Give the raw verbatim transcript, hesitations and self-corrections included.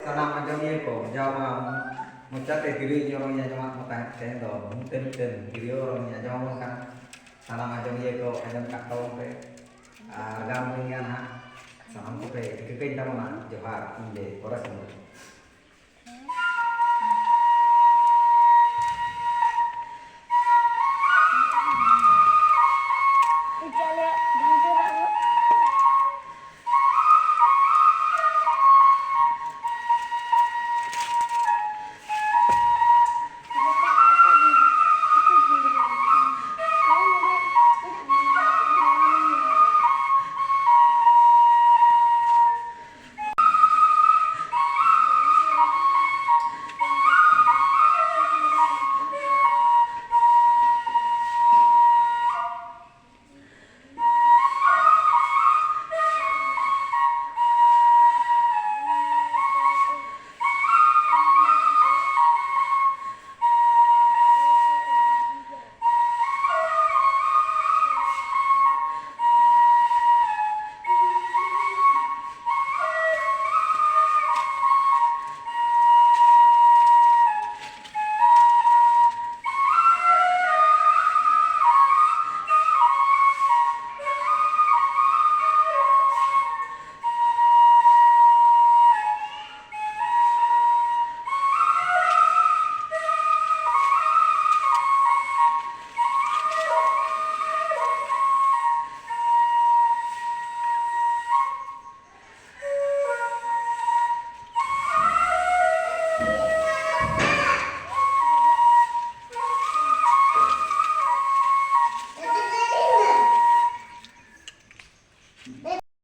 ᱥᱟᱱᱟᱢ ᱟᱸᱡᱚᱢᱤᱭᱟᱹ ᱠᱚ, ᱡᱟᱣ ᱢᱟ ᱢᱚᱪᱟᱛᱮ ᱛᱤᱨᱭᱳ ᱤᱧ ᱚᱨᱚᱝ ᱤᱧ ᱟᱸᱡᱚᱢᱟᱫ ᱢᱮ ᱛᱟᱦᱮᱸᱫ, ᱛᱮᱦᱮᱧ ᱫᱚ ᱢᱩ ᱛᱮ ᱢᱤᱫᱴᱮᱱ ᱛᱤᱨᱭᱳ ᱚᱨᱚᱝ ᱤᱧ ᱟᱸᱡᱚᱢ ᱟᱵᱚᱱ ᱠᱟᱱᱟ᱾ ᱥᱟᱱᱟᱢ ᱟᱸᱡᱚᱢᱤᱭᱟᱹ ᱠᱚ ᱟᱸᱡᱚᱢ ᱠᱟᱜ ᱛᱟᱵᱚᱱ ᱯᱮ ᱟᱨ ᱜᱟᱱ ᱞᱤᱧᱟ ᱱᱟᱦᱟᱜ᱾ ᱥᱟᱱᱟᱢ ᱠᱚᱯᱮ ᱴᱷᱤᱠᱟᱹ ᱠᱟᱹᱧ ᱛᱟᱵᱚᱱᱟ᱾ ᱡᱚᱦᱟᱨ, ᱤᱧ ᱫᱚ ᱯᱚᱨᱮᱥ ᱢᱩᱨᱢᱩ᱾